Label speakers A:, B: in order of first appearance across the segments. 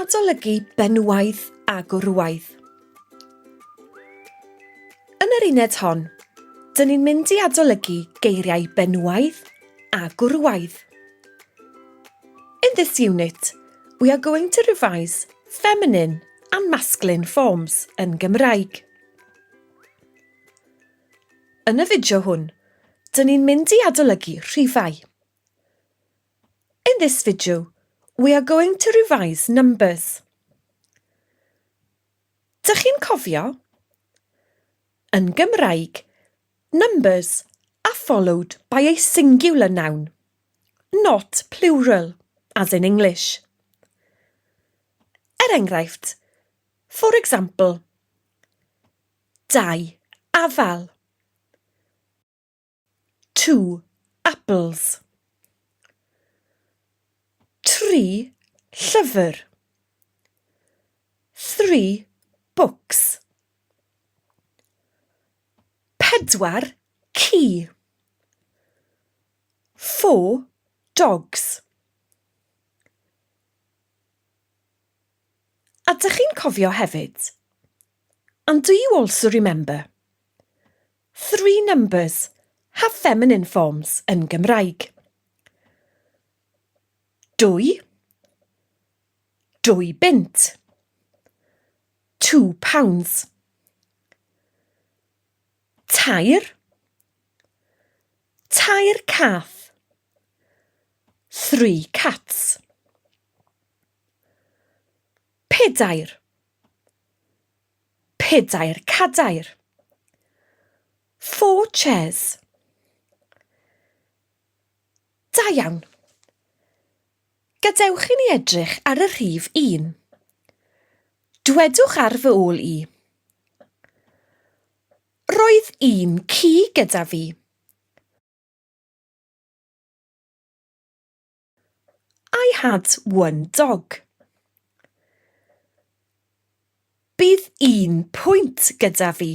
A: Adolygu benywaidd a gwrywaidd. Yn yr uned hon, dyn ni'n mynd i adolygu geiriau benywaidd a gwrywaidd. In this unit, we are going to revise feminine and masculine forms yn Gymraeg. Yn y fideo hwn, dyn ni'n mynd i adolygu rhifau. In this video, we are going to revise numbers. Dych chi'n cofio? Yn Gymraeg, numbers are followed by a singular noun, not plural, as in English. Er enghraifft, for example, dau afal. Two apples. Tri llyfr. Three books. Pedwar ci. Four dogs. A dych chi'n cofio hefyd? And do you also remember? Three numbers have feminine forms yn Gymraeg. Dwy, dwy bunt. £2. Tair, tair cath. Three cats. Pedair. Pedair cadair. Four chairs. Da iawn. Gadewch i ni edrych ar y rhif un. Dwedwch ar fy ôl i. Roedd un ci gyda fi. I had one dog. Bydd un pwynt gyda fi.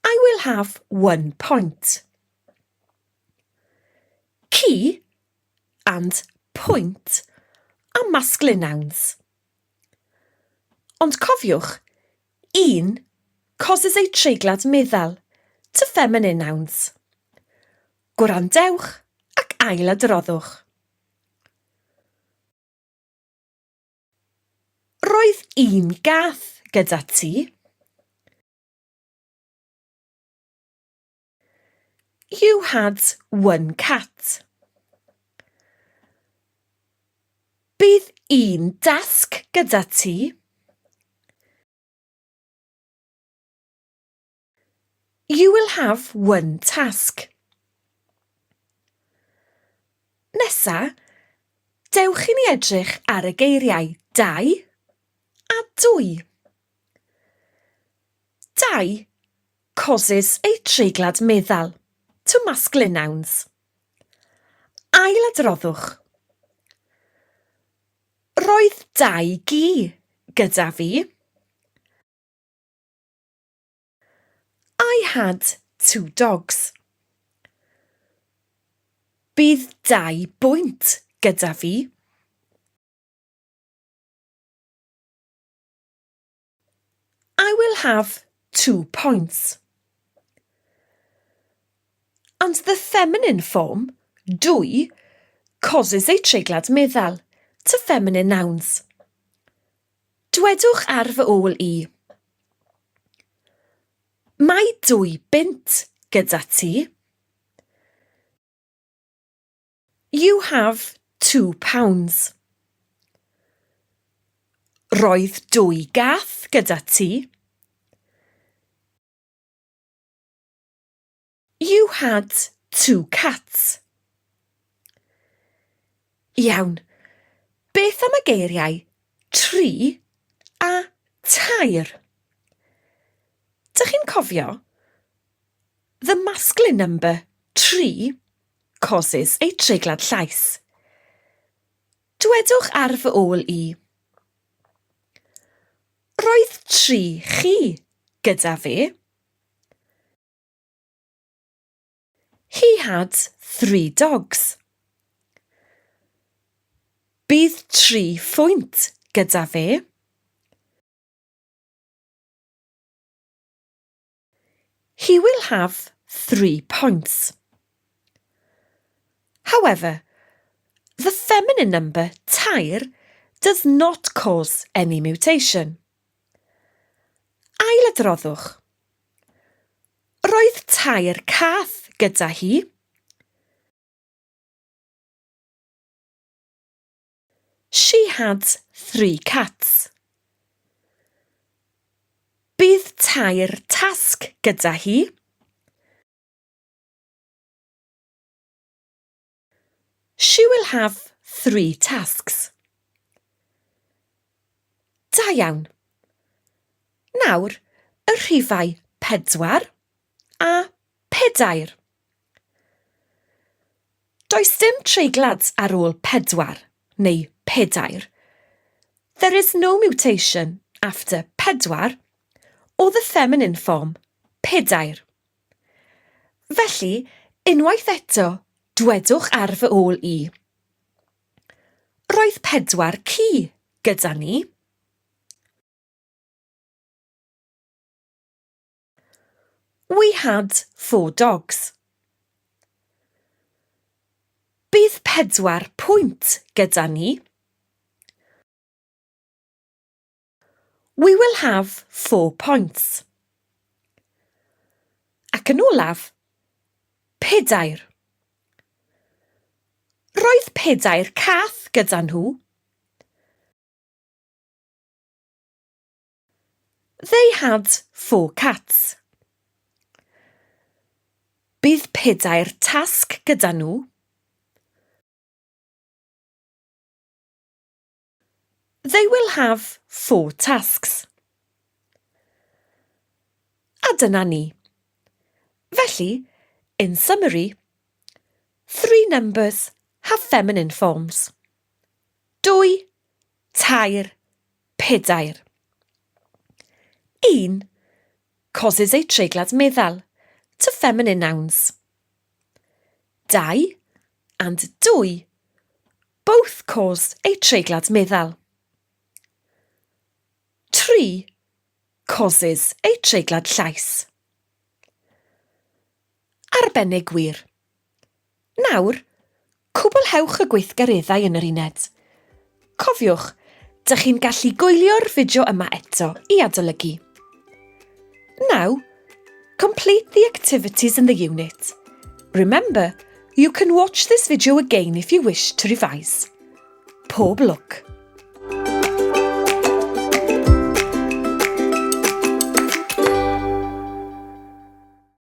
A: I will have one point. Ci and pwynt are masculine nouns. Ond cofiwch, un causes a treiglad meddal to feminine nouns. Gwrandewch ac ailadroddwch. Roedd un gath gyda ti. You had one cat. Bydd un dasg gyda ti. You will have one task. Nesa, dewch i ni edrych ar y geiriau dau a dwy. Dau causes a treiglad meddal to masculine nouns. Ailadroddwch. Roedd dau gi gyda fi. I had two dogs. Bydd dau bwynt gyda fi. I will have two points. And the feminine form, dwy, causes a treiglad meddal to feminine nouns. Dwedwch ar fy ôl i. Mae dwy bunt gyda ti. You have £2. Roedd dwy gath gyda ti. You had two cats. Iawn. Beth am y geiriau tri a tair? Dych chi'n cofio? The masculine number tri causes a treiglad llais. Dwedwch ar fy ôl i. Roedd tri chi gyda fi. He had three dogs. Bydd tri phwynt gyda fe. He will have three points. However, the feminine number tair does not cause any mutation. Ailadroddwch. Roedd tair cath gyda hi. She had three cats. Bydd tair tasg gyda hi. She will have three tasks. Da iawn. Nawr, y rhifau pedwar a pedair. Does dim treiglad ar ôl pedwar neu pedair. There is no mutation after pedwar or the feminine form pedair. Felly, unwaith eto, dwedwch ar fy ôl i. Roedd pedwar ci gyda ni. We had four dogs. Bydd pedwar pwynt gyda ni. We will have four points. Ac yn olaf, pedair. Roedd pedair cath gyda nhw. They had four cats. Bydd pedair tasg gyda nhw. They will have four tasks. A dyna ni. Felly, in summary, three numbers have feminine forms. Dwy, tair, pedair. Un causes a treiglad meddal to feminine nouns. Dau and dwy both cause a treiglad meddal. Tri causes a treiglad llais. Arbennig wir. Nawr, cwblhewch y gweithgareddau yn yr uned. Cofiwch, dych chi'n gallu gwylio'r fideo yma eto i adolygu. Now, complete the activities in the unit. Remember, you can watch this video again if you wish to revise. Pob lwc!